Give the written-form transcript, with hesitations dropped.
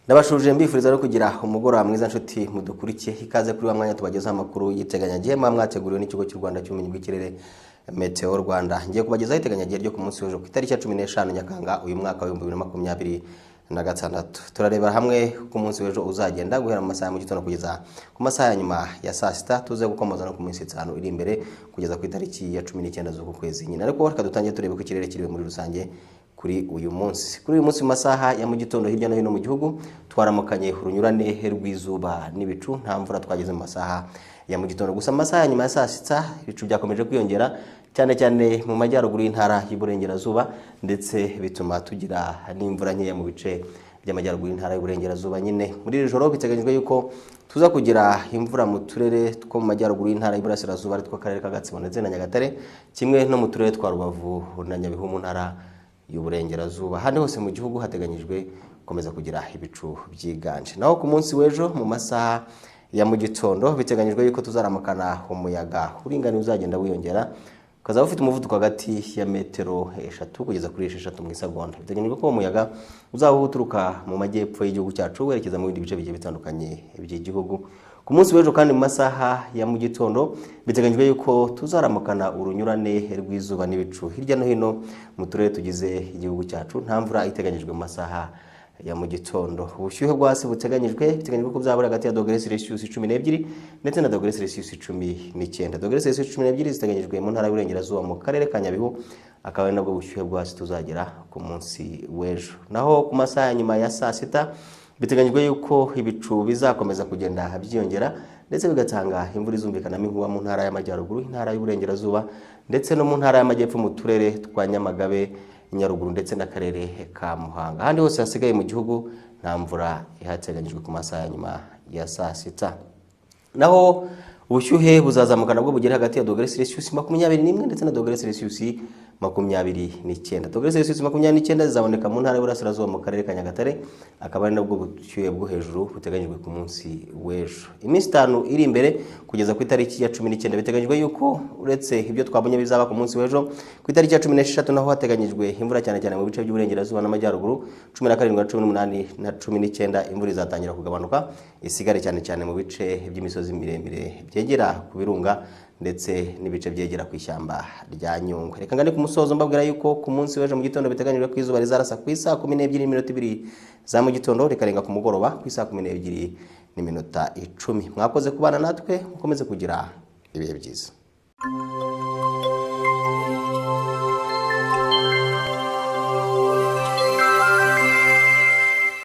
Ndabashuje, mbifuriza no kugira umugoroba mwiza, nshuti mudukurikiye. Ikaze kuri wa mwanya tubagezaho amakuru y'iteganyagihe muba mwateguriwe n'Ikigo cy'u Rwanda cy'Ubumenyi bw'Ikirere, Meteo Rwanda. Ngiye kubagezaho iteganyagihe ryo ku munsi w'ejo, ku itariki ya 15 Nyakanga uyu mwaka wa 2026. Turarebera hamwe uko umunsi w'ejo uzagenda guhera mu masaha ya mu gitondo kugeza ku masaha ya nyuma ya saa sita. Tuze gukomoza no ku minsi 5 iri imbere kugeza ku itariki ya 19 z'uku kwezi nyine. Ariko reka dutangire turebe uko ikirere kiriwe muri rusange kuri uyu munsi. Kuri uyu munsi, mu masaha ya mu gitondo, hirya no hino mu gihugu twaramukanye urunyurane rw'izuba n'ibicu. Nta mvura twageze mu masaha ya mu gitondo. Gusa mu masaha ya nyuma ya saa sita, ibicu byakomeje kwiyongera, cyane cyane mu majyaruguru y'Intara y'Iburengerazuba, ndetse bituma tugira n'imvura nkeya mu bice by'amajyaruguru y'Intara y'Iburengerazuba nyine. Muri iri joro biteganyijwe yuko tuza kugira imvura mu turere two mu majyaruguru y'Intara y'Iburasirazuba, ari two Karere ka Gatsibo ndetse na Nyagatare, kimwe no mu turere twa Rubavu na Nyabihu mu Ntara y'Uburengerazuba. Ahandi hose mu gihugu hateganyijwe gukomeza kugira ibicu byiganje. Naho ku munsi w'ejo, mu masaha ya mu gitondo, biteganyijwe yuko tuzaramukana umuyaga uringaniye uzagenda wiyongera, ukazaba ufite umuvuduko hagati ya metero 3 kugeza kuri 6 mu isegonda. Biteganyijwe ko uwo muyaga uzaba uturuka mu majyepfo y'igihugu cyacu werekeza mu bindi bice bigiye bitandukanye by'igihugu. Ku munsi w'ejo kandi, mu masaha ya mu gitondo, biteganyijwe yuko tuzaramukana urunyurane rw'izuba n'ibicu hirya no hino mu turere tugize igihugu cyacu. Nta mvura iteganyijwe mu masaha ya mu gitondo. Ubushyuhe bwo hasi buteganyijwe, biteganyijwe ko buzaba hagati ya dogere Celsius 12 ndetse na dogere Celsius 19. Dogere Celsius 12 ziteganyijwe mu Ntara y'Iburengerazuba, mu Karere ka Nyabihu, akaba ari nabwo bushyuhe bwo hasi tuzagera ku munsi w'ejo. Naho ku masaha ya nyuma ya saa sita, biteganyijwe yuko ibicu bizakomeza kugenda byiyongera, ndetse bigatanga imvura izumvikanamo inkuba mu Ntara y'Amajyaruguru, Intara y'Uburengerazuba ndetse no mu Ntara y'Amajyepfo, mu turere twa Nyamagabe, Nyaruguru ndetse n'Akarere ka Muhanga. Ahandi hose hasigaye mu gihugu nta mvura ihateganyijwe ku masaha ya nyuma ya saa sita. Naho ubushyuhe buzazamuka nabwo bugere hagati ya dogere Celsius 21 ndetse na dogere Celsius 29. Dogere Celsius 29 zizaboneka mu Ntara y'Iburasirazuba, mu Karere ka Nyagatare, akaba ari nabwo bushyuhe bwo hejuru buteganyijwe ku munsi w'ejo. Iminsi 5 iri imbere kugeza ku itariki ya 19, biteganyijwe yuko uretse ibyo twabonye bizaba ku munsi w'ejo, ku itariki ya 16 naho hateganyijwe imvura, cyane cyane mu bice by'uburengerazuba n'amajyaruguru. 17 na 18 na 19, imvura izatangira kugabanuka, isigare cyane cyane mu bice by'imisozi miremire byegera ku birunga ndetse n'ibice byegera ku ishyamba rya Nyungwe. Reka ngane ku musozo mbabwira yuko ku munsi w'ejo mu gitondo biteganyijwe ko izuba rizarasa ku isaa 12:02 za mu gitondo, rikarenga ku mugoroba ku isaa 12:10. Mwakoze kubana natwe, mukomeze kugira ibihe byiza.